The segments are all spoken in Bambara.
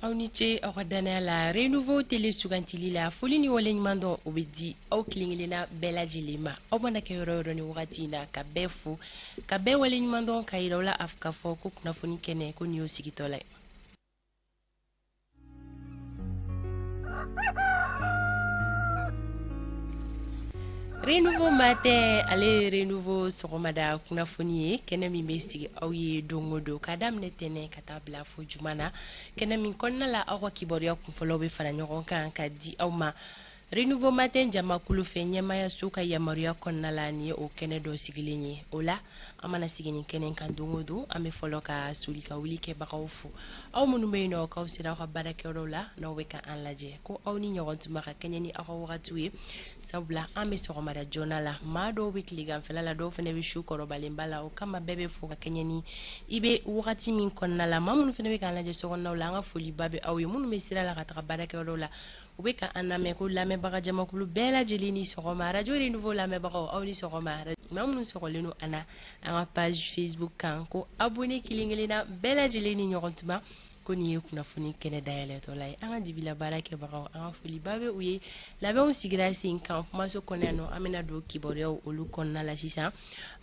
Aw ni ce aw ka dannaya la Renouveau télé sugantili la. Foli ni waleɲuman dɔn o bɛ di aw kelen-kelenna bɛɛ lajɛlen ma, aw mana kɛ yɔrɔ yɔrɔ ni wagati in na, ka bɛɛ fo ka bɛɛ waleɲuman dɔn, ka yira aw la a ka fɔ ko kunnafoni kɛnɛ ko nin y'o sigitɔ la ye. Renouveau matin, ale ye Renouveau sɔgɔmada kunnafoni ye, kɛnɛ min bɛ sigi aw ye don o don ka daminɛ tɛnɛn ka taa bila fo juma na, kɛnɛ min kɔnɔna la aw ka kibaruya kunfɔlɔw bɛ fara ɲɔgɔn kan ka di aw ma Renouveau matin jamakulu fɛ ɲɛmaayaso ka yamaruya kɔnɔna la. Nin ye o kɛnɛ dɔ sigilen ye. O la, an mana sigi nin kɛnɛ kan don o don, an bɛ fɔlɔ ka soli ka wuli kɛbagaw fo, aw minnu bɛ yen nɔ k'aw sera aw ka baarakɛyɔrɔw la n'aw bɛ ka an lajɛ, ko aw ni ɲɔgɔn tuma ka kɛɲɛ ni aw ka wagatiw ye, sabula an bɛ sɔgɔmada joona la, maa dɔw bɛ tileganfɛla la, dɔw fana bɛ su kɔrɔbalenba la. O kama bɛɛ bɛ fo ka kɛɲɛ ni i bɛ wagati min kɔnɔna la. Maa minnu fana bɛ k'an lajɛ sokɔnɔnaw la, an ka foliba bɛ aw ye. Minnu bɛ sira la ka taga baarakɛyɔrɔw la, u bɛ ka an lamɛn, ko lamɛnbaga jamakulu bɛɛ lajɛlen ni sɔgɔma. Radio Renouveau lamɛnbagaw, aw ni sɔgɔma. Maa minnu sɔgɔlen don an na an ka page Facebook kan, ko abonné kelen kelenna bɛɛ lajɛlen ni ɲɔgɔn tuma, ko nin ye kunnafoni kɛnɛ dayɛlɛtɔla ye. An ka dibila baara kɛbagaw, an ka foliba bɛ u ye. Labɛnw sigira sen kan kumaso kɔnɔ yan nɔ. An bɛna don kibaruyaw olu kɔnɔna la sisan.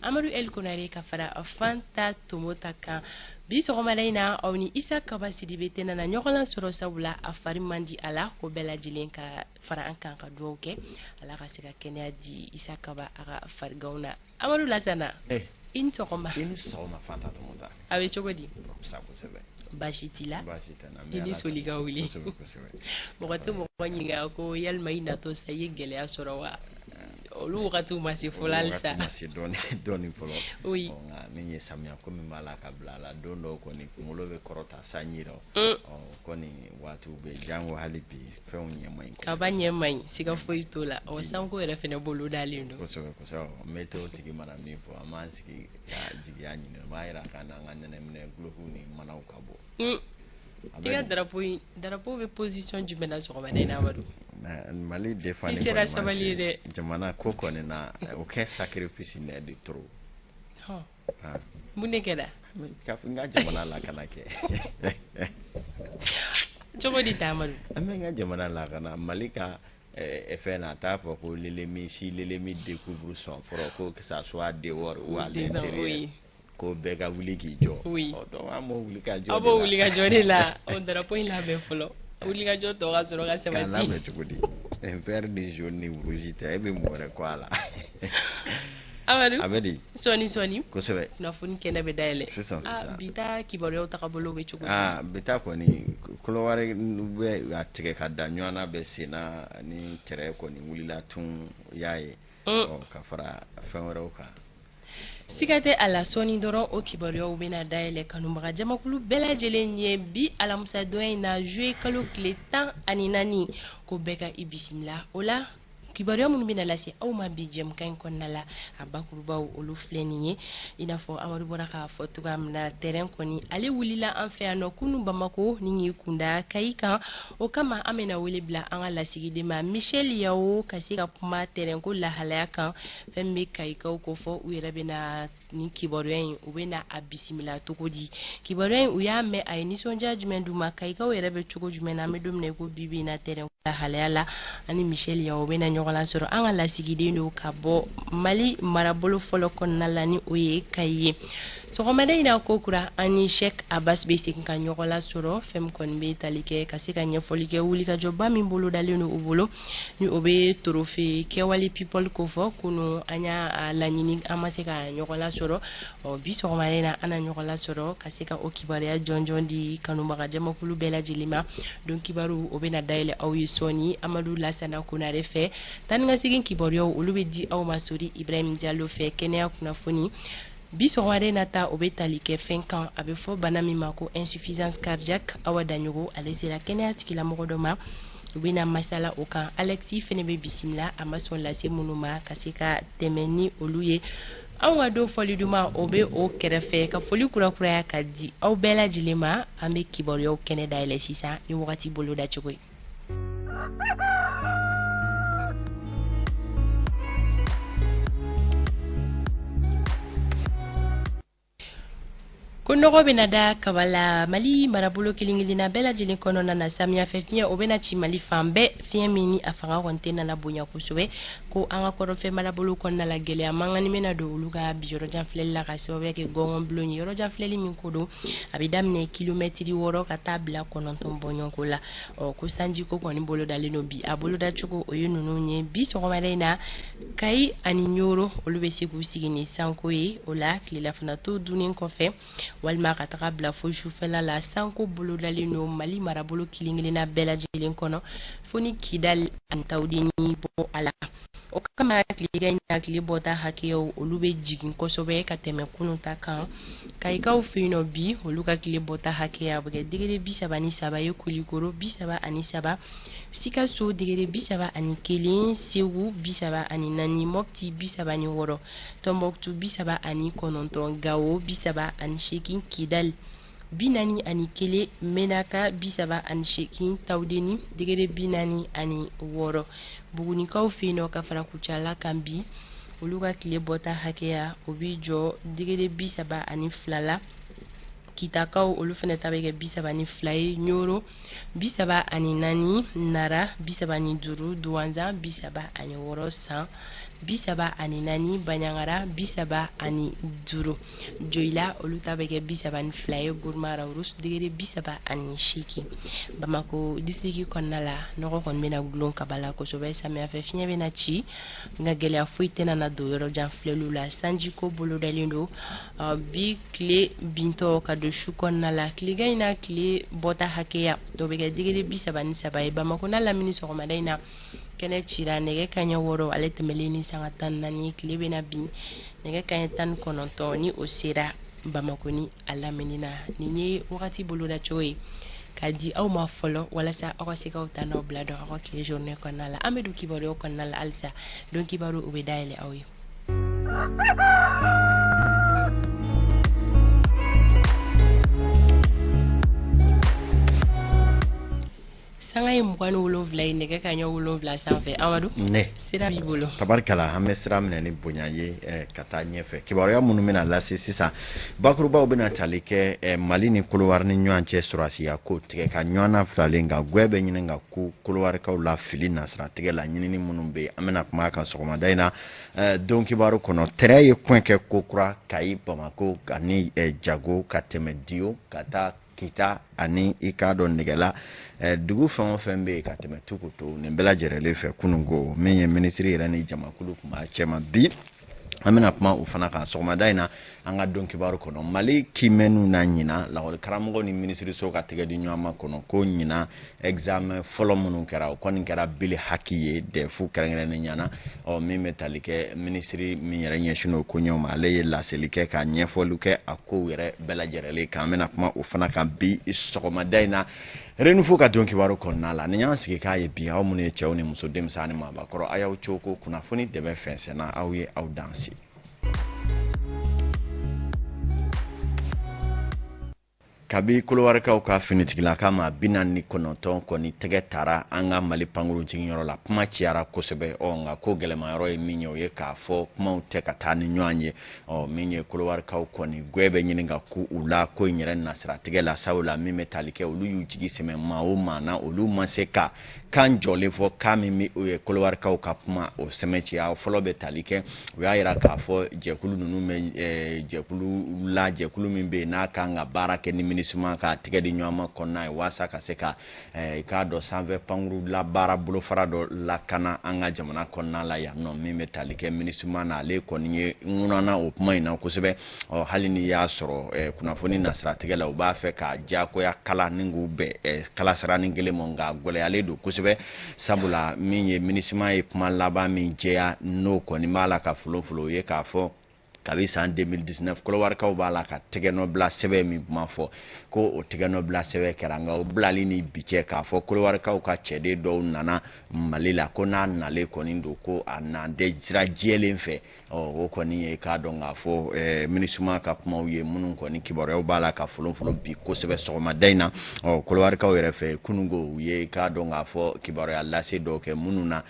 Amadu El Konare ka fara Fanta Tomota kan bi sɔgɔmada in na, aw ni Isa Kaba Sidibe tɛna na ɲɔgɔn lasɔrɔ, sabula a fari man di a la. Ko bɛɛ lajɛlen ka fara an kan ka dugawu kɛ, Ala ka se ka kɛnɛya di Isa Kaba a ka fariganw na. Amadu Lasana, i ni sɔgɔma. I ni sɔgɔma, Fanta Tomota. A bɛ cogo di? Fisa kosɛbɛ. Baasi t'i la? Baasi tɛ n na. I ni soli ka wuli. Kosɛbɛ kosɛbɛ. Mɔgɔ tɛ mɔgɔ ɲininka ko yalima i natɔ sa i ye gɛlɛya sɔrɔ wa? Olu wagatiw ma se fɔlɔ halisa. Olu wagati ma se dɔɔni dɔɔni fɔlɔ. Oui. Nka min ye samiya ko min b'a la ka bila a la, don dɔw kɔni kunkolo bɛ kɔrɔta sanji rɔ. Ɔ kɔni waatiw bɛ jango hali bi fɛnw ɲɛ man ɲi. Kaba ɲɛ man ɲi, siga foyi t'o la. Ɔ sanko yɛrɛ fɛnɛ bolo dalen don. Kosɛbɛ kosɛbɛ. Météo tigi mana min fɔ, an b'an sigi ka jigiya ɲini. O b'a yira k'an n'an ka nɛnɛminɛ gulokiw ni manaw ka bɔ. I ka drapeau in, drapeau bɛ position jumɛn na sɔgɔmada in na, Amadu? Mali défend. I sera sabali ye dɛ. Jamana ko kɔni na, o kɛ sacrifice n'est de trop. Mun de kɛra? Ka n ka jamana lakana kɛ. Cogo di ta, Amadu? An bɛ n ka jamana lakana. Mali ka fɛn na, a t'a fɔ ko l'ennemi, si l'ennemi découvre son front, ko que ça soit dehors ou à l'intérieur, ko bɛɛ ka wuli k'i jɔ. Oui. Ɔ donc an b'o wuli ka jɔ. Aw b'o wuli ka jɔ de la. O drapeau in labɛn fɔlɔ. Wuli ka jɔ tɔ ka sɔrɔ ka sabati. K'a labɛn cogo di? Vert ni jaune ni rouge tɛ, e bɛ mun wɛrɛ kɔ a la? Amadu. A bɛ di? Sɔɔni sɔɔni. Kosɛbɛ. Kunnafoni kɛnɛ bɛ dayɛlɛ. Sisan sisan. Bi ta kibaruyaw tagabolo bɛ cogo di? Aa, bi ta kɔni, Kɔdiwari bɛ a tigɛ ka da ɲɔgɔn na bɛ sen na ni tɛrɛ kɔni wulila tun y'a ye. Ɔ ka fara fɛn wɛrɛw kan. Siga tɛ a la, sɔɔni dɔrɔn o kibaruyaw bɛna dayɛlɛ kanubaga jamakulu bɛɛ lajɛlen ye bi alamisa don in na, juillet kalo tile 14, ko bɛɛ ka i bisimila. O la, kibaruya minnu bɛna lase aw ma bi jɛmukan in kɔnɔna la, a bakurubaw olu filɛ nin ye. I n'a fɔ Amadu bɔra k'a fɔ cogoya min na, terrain kɔni ale wulila an fɛ yan nɔ kunu Bamako ni y'i kunda Kayi kan. O kama an bɛna wele bila an ka lasigiden ma, Michel Yawo, ka se ka kuma terrain ko lahalaya kan, fɛn min bɛ Kayikaw ko fɔ. U yɛrɛ bɛna nin kibaruya in, u bɛna a bisimila cogo di? Kibaruya in, u y'a mɛn, a ye nisɔndiya jumɛn d'u ma? Kayikaw yɛrɛ bɛ cogo jumɛn na an bɛ don min na i ko bi bi in na terrain lahalaya la? Ani Michel Yawo bɛna ɲɔgɔn lasɔrɔ. An ka lasigiden don ka bɔ Mali marabolo fɔlɔ kɔnɔna la, ni o ye Kayi ye. Sɔgɔmada in na ko kura, an ni Sheikh Abbas bɛ segin ka ɲɔgɔn lasɔrɔ, fɛn min kɔni bɛ tali kɛ ka se ka ɲɛfɔli kɛ wulikajɔba min bolodalen don u bolo, ni o bɛ trophée Kɛwale People kofɔ. Kunu an y'a laɲini, an ma se ka ɲɔgɔn lasɔrɔ. Ɔ bi sɔgɔmada in na, an na ɲɔgɔn lasɔrɔ ka se ka o kibaruya jɔnjɔn di kanubaga jamakulu bɛɛ lajɛlen ma. Don kibaru o bɛna dayɛlɛ aw ye sɔɔni Amadu Lasana Konare fɛ. Taa ni ka segin kibaruyaw olu bɛ di aw ma Sori Ibrahim Jalo fɛ. Kɛnɛya kunnafoni bi sɔgɔmada in na ta, o bɛ tali kɛ fɛn kan a bɛ fɔ bana min ma ko insuffisance cardiaque. Awa Daɲogo ale sera kɛnɛya tigilamɔgɔ dɔ ma, u bɛna masala o kan. Alexis fɛnɛ bɛ bisimila, a ma sɔn lase minnu ma ka se ka tɛmɛ ni olu ye. Anw ka don fɔli duman o bɛ o kɛrɛfɛ ka foli kurakuraya ka di aw bɛɛ lajɛlen ma. An bɛ kibaruyaw kɛnɛ dayɛlɛ sisan ni wagati boloda cogo ye. Ko nɔgɔ bɛna da kaba la Mali marabolo kelen-kelenna bɛɛ lajɛlen kɔnɔna na. Samiyɛfɛ fiɲɛ o bɛna ci Mali fan bɛɛ, fiɲɛ min ni a fanga kɔni tɛ nana bonya kosɛbɛ. Ko an ka kɔrɔnfɛ marabolo kɔnɔna la, gɛlɛya mankanni bɛna don olu ka bi yɔrɔjan filɛli la ka sababuya kɛ gɔngɔnbulon ye. Yɔrɔjan filɛli min ko don, a bɛ daminɛ kilomɛtiri 6 ka taa bila 9 bɔɲɔgɔnko la. Ɔ ko sanjiko kɔni bolodalen don bi, a bolodacogo o ye ninnu ye. Bi sɔgɔmada in na, Kayi ani Ɲoro olu bɛ se k'u sigi ni sanko ye. O la tilelafana to dunnen kɔfɛ walima ka taga bila fo sufɛla la, sanko bolodalen don Mali marabolo kelen-kelenna bɛɛ lajɛlen kɔnɔ, fo ni Kidali ani Tawudeni bɔ a la. O kama tilegan in na, tile bɔta hakɛyaw olu bɛ jigin kosɛbɛ ka tɛmɛ kunun ta kan. Kayikaw fɛ yen nɔ bi, olu ka tile bɔta hakɛya bɛ kɛ degré 33 ye, Kulikoro 33, Sikaso degré 31, Segu 34, Mopti 36, Tɔnbɔkutu 39, Gawo 38, Kidali 41, Menaka 38, Tawudeni degré 46. Bugunikaw fɛ yen nɔ ka fara Kucala kan bi, olu ka tile bɔta hakɛya o bɛ jɔ degré 32 la. Kitakaw olu fana ta bɛ kɛ 32 ye, Ɲoro 34, Nara 35, Duwanzan 36, San 34, Baɲangara 35, Joyila olu ta bɛ kɛ 32 ye, Gourma Rharous degré 38. Bamako district kɔnɔna la, nɔgɔ kɔni bɛna gulon kaba la kosɛbɛ. Samiyɛfɛ fiɲɛ bɛna ci, nka gɛlɛya foyi tɛna na don yɔrɔjan filɛliw la. Sanjiko bolodalen don bi tile bintɔ ka don su kɔnɔna la. Tilegan in na, tile bɔta hakɛya dɔ bɛ kɛ degré 33 ye. Bamako n'a lamini, sɔgɔmada in na kɛnɛ cira nɛgɛ kaɲɛ 6 ale tɛmɛlen ni sanga 14. Tile bɛna bin nɛgɛ kaɲɛ 19 ni o sera Bamako ni a lamini na. Nin ye wagati bolodacogo ye k'a di aw ma fɔlɔ, walasa aw ka se k'aw ta n'aw bila dɔn aw ka tile journée kɔnɔna la. An bɛ don kibaruyaw kɔnɔna la halisa. Don kibaru o bɛ dayɛlɛ aw ye. Sanga ye 27 ye nɛgɛ kaɲɛ 7 sanfɛ. Amadu, ne sira b'i bolo. Tabarikala, an bɛ sira minɛ ni bonya ye ka taa ɲɛfɛ. Kibaruya minnu bɛna lase sisan, bakurubaw bɛna tali kɛ Mali ni Kolowari ni ɲɔgɔn cɛ sɔrɔdasiya ko tigɛ ka ɲɔgɔn na filalen ka gwɛ bɛ ɲini ka ku Kolowarikaw la fili nasiratigɛ la. Ɲinini minnu bɛ yen, an bɛna kuma a kan sɔgɔmada in na don kibaru kɔnɔ. Tɛrɛ ye kɔn kɛ kokura Kayi, Bamako ani Jago ka tɛmɛ Diyo ka taa Kita ani i k'a dɔn nɛgɛla dugu fɛn o fɛn bɛ yen ka tɛmɛ Tukuto, nin bɛɛ lajɛlen fɛ kununko min ye minisiri yɛrɛ ni jamakulu tun b'a cɛma. Bi an bɛna kuma o fana kan sɔgɔmada in na an ka don kibaru kɔnɔ. Mali kiimɛniw na ɲinan, lakɔli karamɔgɔ ni minisiriso ka tɛgɛ di ɲɔgɔn ma kɔnɔ ko ɲinan examen fɔlɔ minnu kɛra, o kɔni kɛra bili haki ye DEF kɛrɛnkɛrɛnnen ɲɛna. Ɔ min bɛ tali kɛ minisiri min yɛrɛ ɲɛsin o koɲɛw ma, ale ye laseli kɛ ka ɲɛfɔli kɛ a kow yɛrɛ bɛɛ lajɛlen kan. An bɛna kuma o fana kan bi sɔgɔmada in na Renouveau ka don kibaru kɔnɔna la. Ni y'an sigi k'a ye bi, aw minnu ye cɛw ni muso, denmisɛn ani maabakɔrɔ, a y'aw cogo ko kunnafoni dɛmɛ fɛnsɛnna aw ye, aw danse. Kabi Kolowarikaw ka finitigilaka ma 49 kɔni tɛgɛ tara an ka Mali pankurun jiginyɔrɔ la, kuma cayara kosɛbɛ. Ɔ nka ko gɛlɛmayɔrɔ ye min ye, o ye k'a fɔ kumaw tɛ ka taa ni ɲɔgɔn ye. Ɔ min ye Kolowarikaw kɔni gwɛ bɛ ɲini ka ku u la ko in yɛrɛ nasiratigɛ la, sabula min bɛ tali kɛ olu y'u jigi sɛmɛ maa o maa na, olu ma se ka kan jɔlen fɔ kan min bɛ o ye Kolowarikaw ka kuma o sɛmɛntiya. Fɔlɔ bɛ tali kɛ, u y'a yira k'a fɔ jɛkulu ninnu bɛ jɛkulu la, jɛkulu min bɛ yen n'a kan ka baara kɛ ni MINUSMA ka tɛgɛ di ɲɔgɔn ma kɔnɔna ye, walasa ka se ka i k'a dɔn sanfɛ pankuru la baara bolofara dɔ lakana an ka jamana kɔnɔna la yan nɔ. Min bɛ tali kɛ MINUSMA na, ale kɔni ye ŋunana o kuma in na kosɛbɛ. Ɔ hali n'i y'a sɔrɔ kunnafoni nasiratigɛ la, u b'a fɛ ka diyagoya kala ni k'u bɛn kalasiranin kelen ma, nka gɛlɛyalen don kosɛbɛ, sabula min ye MINUSMA ye kuma laban min jɛya, n'o kɔni b'a la ka folofolo, o ye k'a fɔ kabi san 2019 Kolowarikaw b'a la ka tɛgɛnɔbila sɛbɛn min kuma fɔ ko o tɛgɛnɔbila sɛbɛn kɛra, nka o bilali ni bi cɛ k'a fɔ Kolowarikaw ka cɛden dɔw nana Mali la, ko n'a nalen kɔni don ko a nan tɛ sira jɛlen fɛ. Ɔ o kɔni ye k'a dɔn k'a fɔ MINUSMA ka kumaw ye minnu kɔni kibaruyaw b'a la ka folofolo bi kosɛbɛ sɔgɔmada in na. Ɔ Kolowarikaw yɛrɛ fɛ kununko, u ye k'a dɔn k'a fɔ kibaruya lase dɔw kɛ minnu na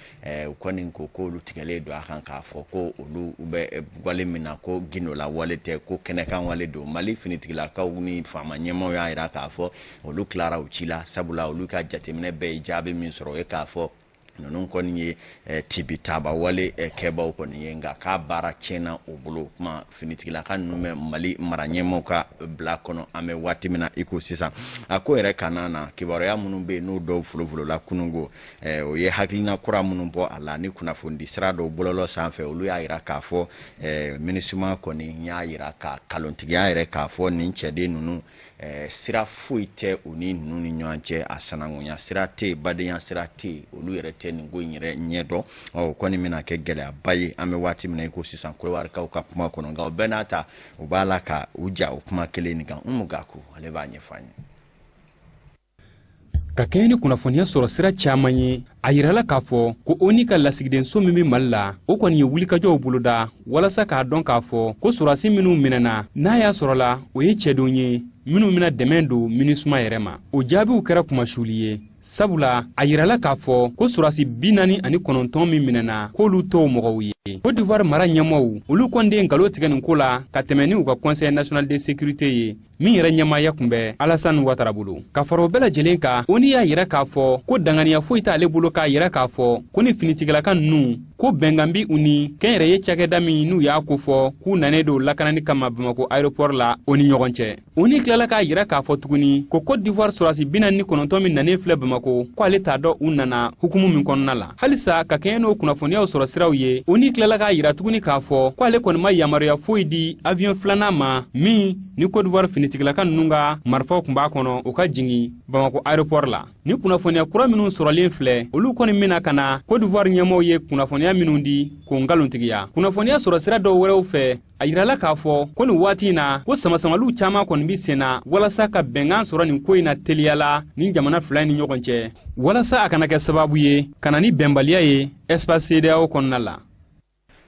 u kɔni ko k'olu tigɛlen don a kan k'a fɔ ko olu bɛ wale min na. ko gindola wale tɛ, ko kɛnɛkan wale don. Mali finitigilakaw ni faama ɲɛmaaw y'a jira k'a fɔ olu tilara u ci la, sabula olu ka jateminɛ bɛɛ ye jaabi min sɔrɔ o ye k'a fɔ ninnu kɔni ye tibitaba wale kɛbaw kɔni ye, nka k'a baara tiɲɛna u bolo. Kuma finitigilaka ninnu bɛ Mali mara ɲɛmaaw ka bila kɔnɔ an bɛ waati min na i ko sisan. A ko yɛrɛ kana na kibaruya minnu bɛ yen n'o dɔw folofolola kunungo, o ye hakilina kura minnu bɔ a la ni kunnafonidi sira dɔw bɔlɔlɔ sanfɛ, olu y'a jira k'a fɔ MINUSMA kɔni y'a jira ka kalontigiya yɛrɛ k'a fɔ nin cɛden ninnu sira foyi tɛ u ni ninnu ni ɲɔgɔn cɛ, a sanankunya sira tɛ yen, badenya sira tɛ yen, olu yɛrɛ tɛ nin ko in yɛrɛ ɲɛ dɔn. O kɔni bɛna kɛ gɛlɛyaba ye an bɛ waati min na i ko sisan Kɔdiwarikaw ka kuma kɔnɔ, nka o bɛɛ n'a ta u b'a la ka u ja o kuma kelen nin kan. Umu Gaku ale b'a ɲɛfɔ an ye. Ka kɛɲɛ ni kunnafoniya sɔrɔ sira caman ye, a yirala k'a fɔ ko ONU ka lasigidenso min bɛ Mali la, o kɔni ye wulikajɔw boloda walasa k'a dɔn k'a fɔ ko sɔrɔdasi minnu minɛna, n'a y'a sɔrɔla o ye cɛdenw ye minnu bɛna dɛmɛ don MINUSMA yɛrɛ ma. O jaabiw kɛra kumasuli ye, sabula a yirala k'a fɔ ko sɔrɔdasi 49 min minɛna, k'olu t'o mɔgɔw ye. Côte d'Ivoire mara ɲɛmaaw, olu kɔni de ye nkalon tigɛ nin ko la ka tɛmɛ ni u ka Conseil national de sécurité ye, min yɛrɛ ɲɛmaaya tun bɛ Alassane Ouattara bolo. Ka fara o bɛɛ lajɛlen kan, ONU y'a yira k'a fɔ ko danganiya foyi t'ale bolo k'a yira k'a fɔ ko ni finitigilaka ninnu ko bɛnkan bi u ni kɛnyɛrɛye cakɛda min n'u y'a kofɔ k'u nanen don lakanani kama Bamako aéroport la, o ni ɲɔgɔn cɛ. ONU tilala k'a yira k'a fɔ tuguni ko Côte d'Ivoire sɔrɔdasi 49 min nanen filɛ Bamako, ko ale t'a dɔn u nana hukumu min kɔnɔna la. Halisa ka kɛɲɛ n'o kunnafoniyaw sɔrɔ siraw ye, ONU tilala k'a yira tuguni k'a fɔ ko ale kɔni ma yamaruya foyi di avion filanan ma min ni Côte d'Ivoire finitigilaka ninnu ka marifaw tun b'a kɔnɔ, o ka jigin Bamako aéroport la. Ni kunnafoniya kura minnu sɔrɔlen filɛ, olu kɔni bɛna ka na Côte d'Ivoire ɲɛmaaw ye kunnafoniya minnu di k'o nkalontigiya. Kunnafoniya sɔrɔ sira dɔw wɛrɛw fɛ, a yirala k'a fɔ ko nin waati in na, ko samasamaliw caman kɔni bɛ sen na walasa ka bɛnkan sɔrɔ nin ko in na teliya la ni jamana fila ni ɲɔgɔn cɛ, walasa a kana kɛ sababu ye ka na ni bɛnbaliya ye espace CEDEAO kɔnɔna la.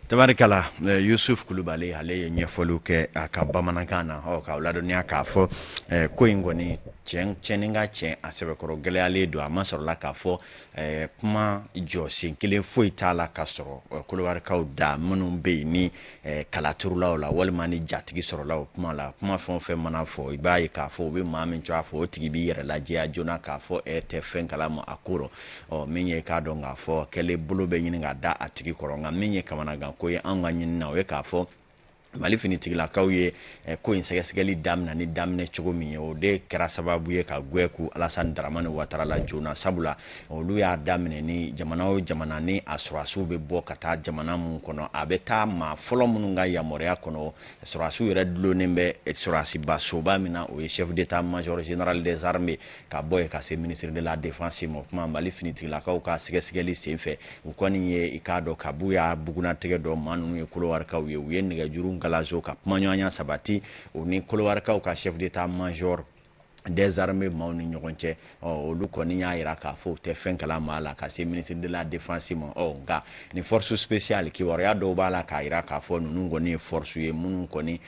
Tabarikala, Yusuf Kulubali ale ye ɲɛfɔliw kɛ a ka bamanankan na, k'aw ladɔnniya k'a fɔ ko in kɔni tiɲɛni ka tiɲɛ a sɛbɛkɔrɔ gɛlɛyalen don. A ma sɔrɔla k'a fɔ kuma jɔsen kelen foyi t'a la ka sɔrɔ Kɔdiwarikaw da minnu bɛ yen ni kalaturulaw la walima ni jatigi sɔrɔla o kuma la. Kuma fɛn o fɛn mana fɔ, i b'a ye k'a fɔ u bɛ maa min tɔgɔ fɔ, o tigi b'i yɛrɛ lajɛya joona k'a fɔ e tɛ fɛn kalama a ko rɔ. Min ye k'a dɔn k'a fɔ kɛlen bolo bɛ ɲini ka da a tigi kɔrɔ, nka min ye kamanagan ko ye anw ka ɲini na, o ye k'a fɔ Mali finitigilakaw ye ko in sɛgɛsɛgɛli daminɛ ni daminɛ cogo min ye, o de kɛra sababu ye ka gwɛ ku Alassane Dramane Ouattara la joona, sabula olu y'a daminɛ ni jamana o jamana ni a sɔrɔdasiw bɛ bɔ ka taa jamana mun kɔnɔ, a bɛ taa maa fɔlɔ minnu ka yamaruya kɔnɔ, sɔrɔdasiw yɛrɛ dulonnen bɛ sɔrɔdasiba soba min na, o ye chef d'état-major général des armées, ka bɔ yen ka se ministre de la défense ma. O kuma Mali finitigilakaw ka sɛgɛsɛgɛli senfɛ, u kɔni ye i k'a dɔn kabu y'a bugunnatigɛ dɔn maa ninnu ye Kɔdiwarikaw ye, u ye nɛgɛjuru galazo ka kumaɲɔgɔnya sabati u ni Kɔdiwarikaw ka chef d'état-major des armées maaw ni ɲɔgɔn cɛ. Olu kɔni y'a yira k'a fɔ u tɛ fɛn kalama a la ka se ministre de la défense ma. Nka ni force spéciale kibaruya dɔw b'a la k'a yira k'a fɔ ninnu kɔni ye force ye minnu kɔni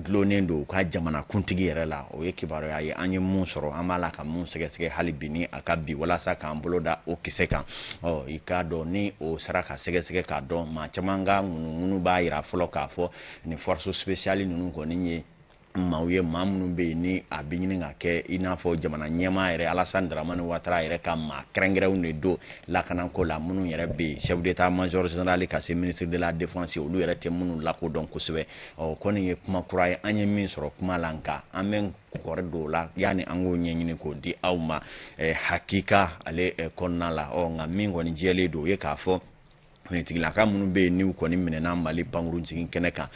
dulonnen don u ka jamana kuntigi yɛrɛ la. O ye kibaruya ye an ye mun sɔrɔ, an b'a la ka mun sɛgɛsɛgɛ hali bi ni a ka bi walasa k'an bolo da o kisɛ kan. I k'a dɔn ni o sera ka sɛgɛsɛgɛ k'a dɔn, maa caman ka ŋunuŋunu b'a yira fɔlɔ k'a fɔ ni force spéciale ninnu kɔni ye maaw ye, maa minnu bɛ yen ni a bɛ ɲini ka kɛ i n'a fɔ jamana ɲɛmaa yɛrɛ Alassane Dramane Ouattara yɛrɛ ka maa kɛrɛnkɛrɛnw de don lakanako la, minnu yɛrɛ bɛ yen chef d'état-major général ka se ministre de la défense, olu yɛrɛ tɛ minnu lakodɔn kosɛbɛ. O kɔni ye kuma kura ye an ye min sɔrɔ kuma la, nka an bɛ kɔrɔ dɔw la yanni an k'o ɲɛɲini k'o di aw ma hakika ale kɔnɔna la. Nka min kɔni jɛlen don, o ye k'a fɔ finitigilaka minnu bɛ yen n'u kɔni minɛna Mali pankurun jigin kɛnɛ kan,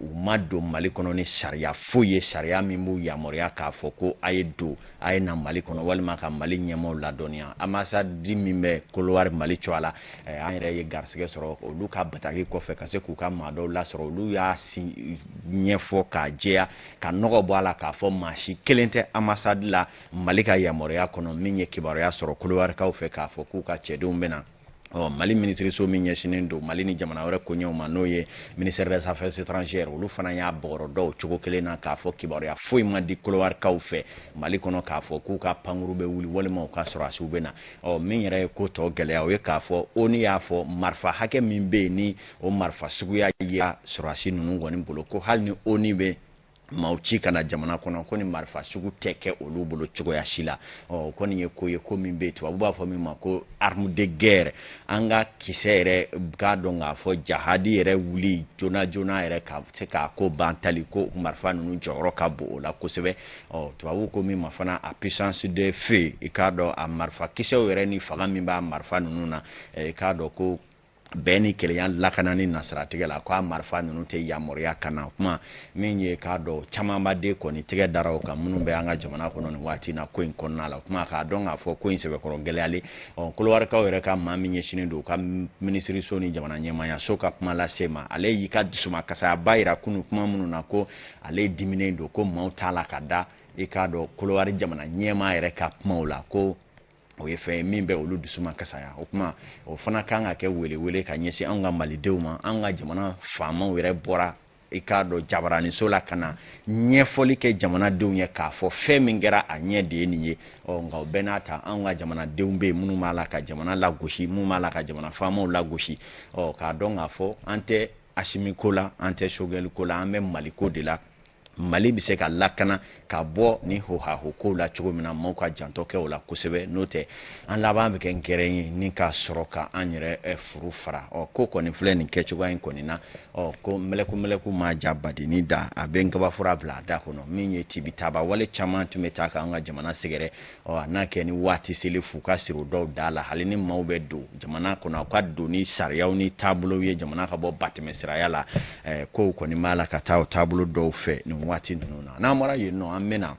u ma don Mali kɔnɔ ni sariya foyi ye, sariya min b'u yamaruya k'a fɔ ko a ye don, a ye na Mali kɔnɔ, walima ka Mali ɲɛmaaw ladɔnniya. Ambassade min bɛ Kɔdiwari Mali cogoya la, an yɛrɛ ye garisɛgɛ sɔrɔ olu ka bataki kɔfɛ ka se k'u ka maa dɔw lasɔrɔ, olu y'a si ɲɛfɔ k'a jɛya ka nɔgɔ bɔ a la k'a fɔ maa si kelen tɛ ambassade la Mali ka yamaruya kɔnɔ min ye kibaruya sɔrɔ Kɔdiwarikaw fɛ k'a fɔ k'u ka cɛdenw bɛ na Ɔ Mali minisiriso min ɲɛsinnen don Mali ni jamana wɛrɛ koɲɛw ma, n'o ye ministère des affaires étrangères, olu fana y'a bɔgɔrɔ dɔw cogo kelen na k'a fɔ kibaruya foyi ma di Kolowarikaw fɛ Mali kɔnɔ k'a fɔ k'u ka pankuru bɛ wuli walima u ka sɔrɔdasiw bɛ na. Ɔ min yɛrɛ ye ko tɔ gɛlɛya, o ye k'a fɔ ONU y'a fɔ marifa hakɛ min bɛ yen ni o marifa suguya ye sɔrɔdasi ninnu kɔni bolo, ko hali ni ONU bɛ maaw ci ka na jamana kɔnɔ, ko ni marifa sugu tɛ kɛ olu bolo cogoya si la. Ɔ kɔni ye ko ye ko min bɛ yen, tubabu b'a fɔ min ma ko arme de guerre. An ka kisɛ yɛrɛ k'a dɔn k'a fɔ jahadi yɛrɛ wuli joona joona yɛrɛ ka se k'a ko ban tali, ko marifa ninnu jɔyɔrɔ ka bon o la kosɛbɛ. Ɔ tubabu ko min ma fana a puissance de feu, i k'a dɔn a marifa kisɛw yɛrɛ ni fanga min b'a marifa ninnu na, i k'a dɔn ko bɛn ni kelenya lakanani nasiratigɛ la, ko a marifa ninnu tɛ yamaruya ka na. Kuma min ye k'a dɔn camanba de kɔni tɛgɛ dara o kan minnu bɛ an ka jamana kɔnɔ nin waati na ko in kɔnɔna la, kuma k'a dɔn k'a fɔ ko in sɛbɛkɔrɔ gɛlɛyalen. Ɔ Kolowarikaw yɛrɛ ka maa min ɲɛsinnen don u ka minisiriso ni jamana ɲɛmaayaso ka kuma lase ma, ale y'i ka dusumakasayaba yira kunun kuma minnu na ko ale diminen don, ko maaw t'a la ka da i k'a dɔn Kolowari jamana ɲɛmaa yɛrɛ ka kumaw la, ko o ye fɛn ye min bɛ olu dusuma kasaya. O kuma o fana kan ka kɛ welewele ka ɲɛsin anw ka malidenw ma. An ka jamana faamaw yɛrɛ bɔra i k'a dɔn jabaraniso la ka na ɲɛfɔli kɛ jamanadenw ye k'a fɔ fɛn min kɛra a ɲɛ de ye nin ye. Ɔ nka o bɛɛ n'a ta, anw ka jamanadenw bɛ yen minnu b'a la ka jamana lagosi, minnu b'a la ka jamana faamaw lagosi. Ɔ k'a dɔn k'a fɔ an tɛ Asimi ko la, an tɛ Sogɛli ko la, an bɛ Mali ko de la. Mali bɛ se ka lakana ka bɔ ni hohaho kow la cogo min na, maaw ka janto kɛ o la kosɛbɛ, n'o tɛ an laban bɛ kɛ ngɛrɛ ye ni k'a sɔrɔ ka an yɛrɛ furu fara. Ɔ ko kɔni filɛ nin kɛcogoya in kɔni na. Ɔ ko mɛlɛku mɛlɛku ma ja badenni da, a bɛ nkabafura bila a da kɔnɔ. Min ye tibitaba wale caman tun bɛ taa k'an ka jamana sɛgɛrɛ, ɔ a n'a kɛ ni waati seli f'u ka siri dɔw da la, hali ni maaw bɛ don jamana kɔnɔ, u ka don ni sariyaw ni taabolow ye jamana ka bɔ batɛmɛsiraya la. Kow kɔni b'a la ka taa o taabolo dɔw fɛ nin waati ninnu na. N'an bɔra yen nɔ, an bɛna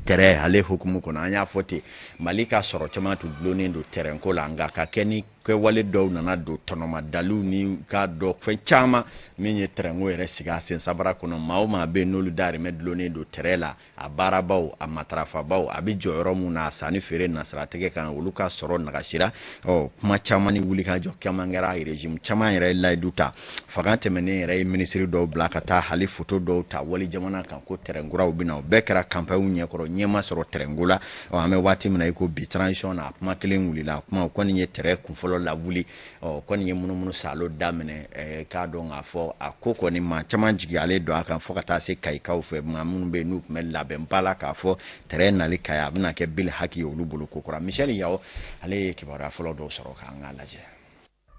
tɛrɛn ale hukumu kɔnɔ. An y'a fɔ ten, Mali ka sɔrɔ caman tun dulonnen don tɛrɛnko la, nka ka kɛ ni kɛwale dɔw nana don tɔnɔmadaliw ni k'a dɔn fɛn caman min ye tɛrɛnko yɛrɛ sigi a sen sabara kɔnɔ. Maa o maa bɛ yen n'olu dahirimɛ dulonnen don tɛrɛn la, a baarabaw, a matarafabaw, a bɛ jɔyɔrɔ mun na a sanni feere nasiratigɛ kan, olu ka sɔrɔ nagasira. Ɔ kuma caman ni wulikajɔ caman kɛra, régime caman yɛrɛ ye layidu ta. Fanga tɛmɛnen yɛrɛ ye minisiri dɔw bila ka taa hali foto dɔw ta wali jamana kan ko tɛrɛn kuraw bɛ na. O bɛɛ kɛra campagne ɲɛkɔrɔ, ɲɛ ma sɔrɔ tɛrɛnko la. Ɔ an bɛ waati min na i ko bi, transition na, a kuma kelen wulila, a kuma o kɔni ye tɛrɛn kunfɔlɔ lawuli. Ɔ kɔni ye munumunu salo daminɛ, k'a dɔn k'a fɔ a ko kɔni maa caman jigi ale don a kan, fo ka taa se Kayikaw fɛ, maa minnu bɛ yen n'u tun bɛ labɛnba la k'a fɔ tɛrɛn nali Kayi a bɛna kɛ bili haki ye olu bolo ko kura. Michel Yawo, ale ye kibaruya fɔlɔ dɔw sɔrɔ k'an k'a lajɛ.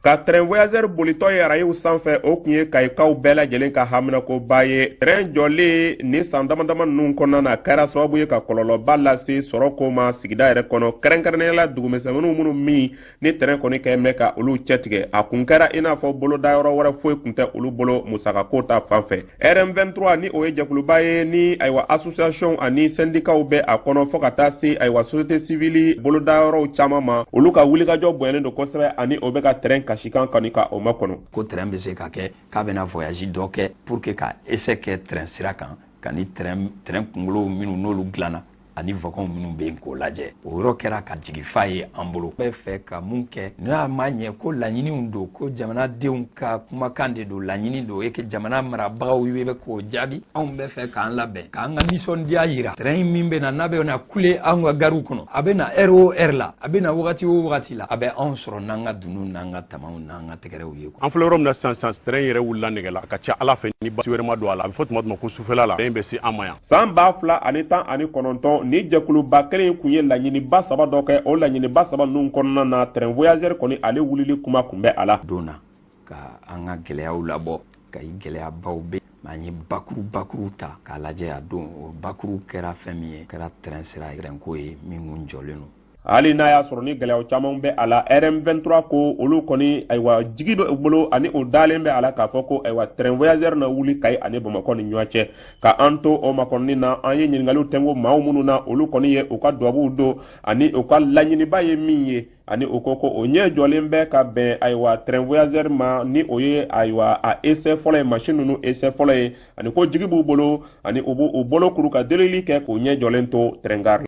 Ka train voyageur bolitɔ ye arayiw sanfɛ, o tun ye Kayikaw bɛɛ lajɛlen ka haminakoba ye. Train jɔlen ni san dama dama ninnu kɔnɔna na kɛra sababu ye ka kɔlɔlɔba lase sɔrɔ ko ma sigida yɛrɛ kɔnɔ, kɛrɛnkɛrɛnnenya la dugumisɛnninw minnu min ni train kɔni kɛ bɛ ka olu cɛtigɛ. A kun kɛra i n'a fɔ bolodayɔrɔ wɛrɛ foyi tun tɛ olu bolo musakako ta fan fɛ. RM23, ni o ye jɛkuluba ye ni ayiwa association ani syndicats bɛ a kɔnɔ, fo ka taa se ayiwa société civile bolodayɔrɔw caman ma, olu ka wulikajɔ bonyalen don kosɛbɛ ani o bɛ ka train kasikan kɔni ka o makɔnɔ. Ko train bɛ se ka kɛ k'a bɛna voyage dɔ kɛ pour que ka essai kɛ train sira kan, ka ni train kunkolo minnu n'olu dilanna ani wagon minnu bɛ yen k'o lajɛ. O yɔrɔ kɛra ka jigifa ye an bolo. Bɛ fɛ ka mun kɛ n'a ma ɲɛ ko laɲiniw don, ko jamanadenw ka kumakan de don, laɲini don e que jamana marabagaw bɛ k'o jaabi. Anw bɛ fɛ k'an labɛn k'an ka nisɔndiya yira. Train min bɛ na n'a bɛ na kule anw ka gariw kɔnɔ, a bɛ na heure o heure la, a bɛ na wagati o wagati la, a bɛ anw sɔrɔ n'an ka dununw n'an ka tamaw n'an ka tɛgɛrɛw ye. An filɛ yɔrɔ min na sisan sisan, train yɛrɛ wulila nɛgɛ la, a ka ca Ala fɛ ni basi wɛrɛ ma don a la, a bɛ fɔ tuma tuma ko sufɛla la train bɛ se an ma yan. San 2019, ni jɛkuluba kelen kun ye laɲiniba saba dɔ kɛ. O laɲiniba saba ninnu kɔnɔna na, train voyageur kɔni ale wulili kuma kun bɛ a la. Don na ka an ka gɛlɛyaw labɔ ka i gɛlɛyabaw bɛ, an ye bakuru bakuru ta k'a lajɛ. A don o bakuru kɛra fɛn min ye, kɛra train sira train ko ye min kun jɔlen don. Hali n'a y'a sɔrɔ ni gɛlɛyaw caman bɛ a la, RM23 ko olu kɔni ayiwa jigi bɛ u bolo ani o dalen bɛ a la k'a fɔ ko ayiwa train voyageur na wuli Kayi ani Bamakɔ ni ɲɔgɔn cɛ. Ka an to o makɔnɔni na, an ye ɲininkaliw tɛnku maaw minnu na, olu kɔni ye u ka dubabuw don ani u ka laɲiniba ye min ye, ani u ko ko o ɲɛ jɔlen bɛ ka bɛn ayiwa train voyageur ma, ni o ye ayiwa a essai fɔlɔ ye, machine ninnu essai fɔlɔ ye, ani ko jigi b'u bolo ani u b'u bolo kuru ka delili kɛ k'u ɲɛ jɔlen to train gare.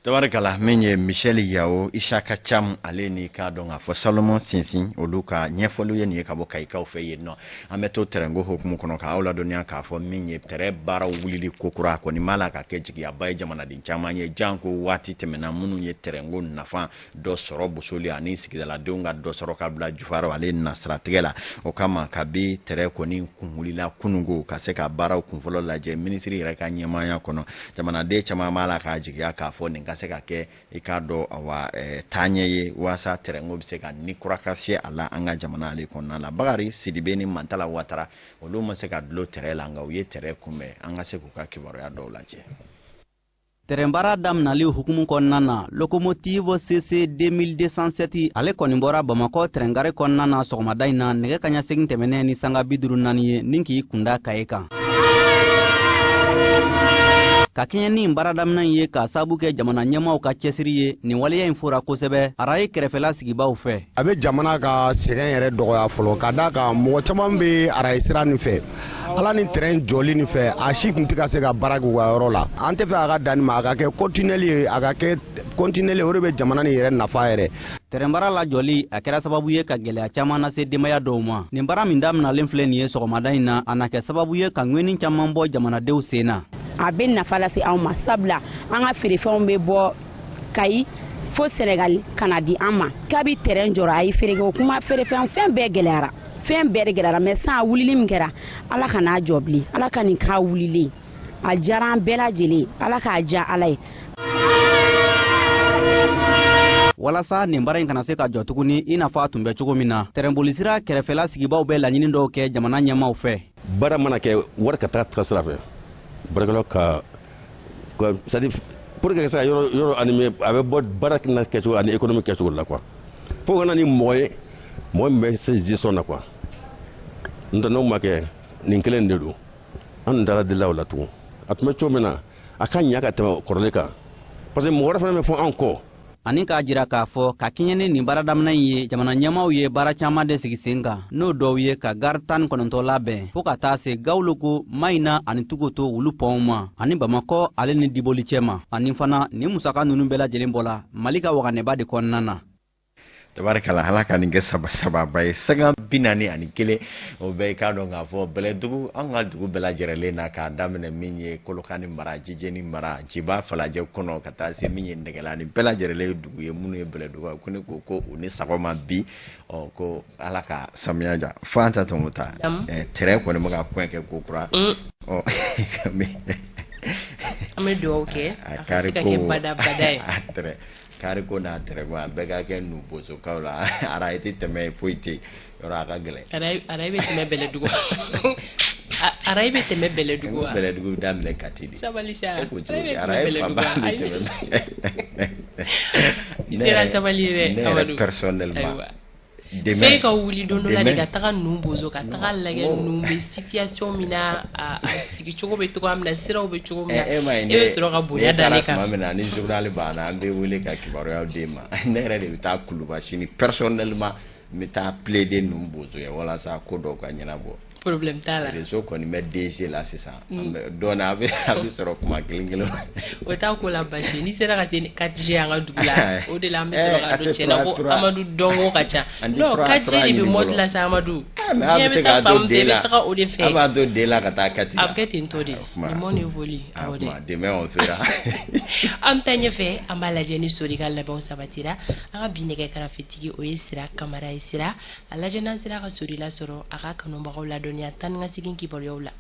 Tabarikala, min ye Michel Yao, Isaka Cham, ale ni k'a dɔn k'a fɔ Salomon Sinsin, olu ka ɲɛfɔliw ye nin ye ka bɔ Kayikaw fɛ yen nɔ. An bɛ to tɛrɛnko hukumu kɔnɔ k'aw ladɔnniya k'a fɔ min ye tɛrɛn baaraw wulili kokura kɔni b'a la ka kɛ jigiyaba ye jamanaden caman ye, janko waati tɛmɛna minnu ye tɛrɛnko nafa dɔ sɔrɔ bosoli ani sigidaladenw ka dɔ sɔrɔ ka bila jufaraw ale nasiratigɛ la. O kama, kabi tɛrɛn kɔni kun wulila kununko ka se ka baaraw kunfɔlɔ lajɛ minisiri yɛrɛ ka ɲɛmaaya kɔnɔ, jamanaden caman b'a la k'a jigiya k'a fɔ nin ka se ka kɛ, i k'a dɔn, awa, taaɲɛ ye walasa tɛrɛnko bɛ se ka ni kura ka fiyɛ a la an ka jamana ale kɔnɔna la. Bakari Sidibe ni Mantala Watara, olu ma se ka dulon tɛrɛn la, nka u ye tɛrɛn kunbɛn. An ka se k'u ka kibaruya dɔw lajɛ. Tɛrɛnbaara daminali hukumu kɔnɔna na, locomotive CC 2207, ale kɔni bɔra Bamakɔ tɛrɛngare kɔnɔna na sɔgɔmada in na nɛgɛ kaɲa segin tɛmɛnɛ ni sanga 54 ye, ni k'i kunda Kaye kan. Ka kɛɲɛ ni baara daminɛ ye k'a sababu kɛ jamana ɲɛmaaw ka cɛsiri ye, nin waleya in fora kosɛbɛ araye kɛrɛfɛla sigibaw fɛ. A bɛ jamana ka sɛgɛn yɛrɛ dɔgɔya fɔlɔ, ka d'a kan mɔgɔ caman bɛ araye sira nin fɛ. Ala ni tɛrɛn jɔli nin fɛ, a si tun tɛ ka se ka baara k'u ka yɔrɔ la. An tɛ fɛ a ka danni ma, a ka kɛ continuel ye, a ka kɛ continuel, o de bɛ jamana nin yɛrɛ nafa yɛrɛ. Tɛrɛnbaara lajɔli, a kɛra sababu ye ka gɛlɛya caman lase denbaya dɔw ma. Nin baara min daminalen filɛ nin ye sɔgɔmada in na, a na kɛ sababu ye ka ŋɛni caman bɔ jamanadenw sen na. A bɛ nafa lase anw ma, sabula an ka feerefɛnw bɛ bɔ Kayi fo Sɛnɛgali ka na di an ma. Kabi tɛrɛn jɔra, a ye feereke o kuma, feerefɛn fɛn bɛɛ gɛlɛyara, fɛn bɛɛ de gɛlɛyara. Mais san wulili min kɛra, Ala ka n'a jɔ bilen, Ala ka nin k'a wulilen. A diyara an bɛɛ lajɛlen, Ala k'a diya Ala ye. Walasa nin baara in kana se ka jɔ tuguni i n'a fɔ a tun bɛ cogo min na, tɛrɛnbolisira kɛrɛfɛla sigibaw bɛ laɲini dɔw kɛ jamana ɲɛmaaw fɛ. Baara mana kɛ, wari ka taga taga sira fɛ, baarakɛlaw ka, c'est à dire pour que ka se ka yɔrɔ yɔrɔ animer, a bɛ bɔ baara na kɛcogo ani économie kɛcogo la quoi. Fo ka na ni mɔgɔ ye, mɔgɔ min bɛ se gestion na quoi. N'o tɛ, n'o ma kɛ, nin kelen de don. An dun taara delila o la tugun. A tun bɛ cogo min na, a ka ɲa ka tɛmɛ kɔrɔlen kan, parce que mɔgɔ wɛrɛ fana bɛ fɔ an kɔ. Ani k'a jira k'a fɔ ka kɛɲɛ ni nin baara daminɛ in ye, jamana ɲɛmaaw ye baara caman de sigi sen kan, n'o dɔw ye ka gari 19 labɛn fɔɔ ka taa se Gawuloko, Mayina ani Tugoto wulu pɔnw ma, ani Bamakɔ ale ni Diboli cɛ ma. Ani fana, nin musaka ninnu bɛɛ lajɛlen bɔla Mali ka waganɛba de kɔnɔna na. Tabarikala, Ala ka nin kɛ saba sababa ye. Sanga 41, o bɛɛ, i k'a dɔn k'a fɔ Bɛlɛdugu, an ka dugu bɛɛ lajɛlen na, k'a daminɛ min ye Kolokani mara, Jijeni mara, Jiba, Falajɛ kɔnɔ, ka taa se min ye Nɛgɛla, ni bɛɛ lajɛlen ye dugu ye minnu ye Bɛlɛdugu. Ko ne ko ko u ni sɔgɔma bi. Ɔ ko Ala ka samiya ja. Fanta tɔngo ta, tɛrɛn kɔni bɛ ka kɔɲɔ kɛ ko kura. Ɔ an bɛ dugawu kɛ a ka se ka kɛ badabada ye. A kari ko n'a tɛrɛ ko, a bɛɛ ka kɛ nu bosokaw la. Araye tɛ tɛmɛ, foyi tɛ yɔrɔ, a ka gɛlɛn. Araye bɛ tɛmɛ Bɛlɛdugu, araye bɛ tɛmɛ Bɛlɛdugu wa? Bɛlɛdugu daminɛ Kati de. Sabali sa. E ko cogo di? Araye fanba bɛ tɛmɛ. I sera sabali ye dɛ. Ne yɛrɛ personnellement, f'e ka wuli don dɔ la de ka taga ninnu bozo, ka taga lajɛ ninnu bɛ situation min na, a sigi cogo bɛ cogoya min na, siraw bɛ cogo min na, e ma ye. E bɛ sɔrɔ ka bonya da ne kan. Tuma min na ni journal banna, an bɛ wele ka kibaruyaw d'e ma. Ne yɛrɛ de bɛ taa Kuluba sini personnellement, n bɛ taa plaider ninnu bozo ye walasa ko dɔw ka ɲɛnabɔ. Problème t'a la. Réseau kɔni bɛ DG la sisan. Dɔɔni a bɛ sɔrɔ kuma kelen kelen. O t'a ko la basi. N'i sera ka se 4G an ka dugu la, o de la an bɛ sɔrɔ k'a dɔn tiɲɛna ko Amadu dɔnko ka ca. Non, 4G de bɛ mode la sa, Amadu. Diɲɛ bɛ taa fan min fɛ, i bɛ taga o de fɛ. An b'a to D la ka taa 4 la. A bɛ kɛ ten tɔ de. Le monde évolue. Awɔ dɛ. Demain on verra. An bɛ taa ɲɛfɛ, an b'a lajɛ ni Sori ka labɛnw sabatira. An ka bi nɛgɛ karafetigi, o ye Sira Kamara ye. Sira, a lajɛ n'an sera ka Sori lasɔrɔ, a ka kanubagaw ladɔnniya taa ni ka segin kibaruyaw la.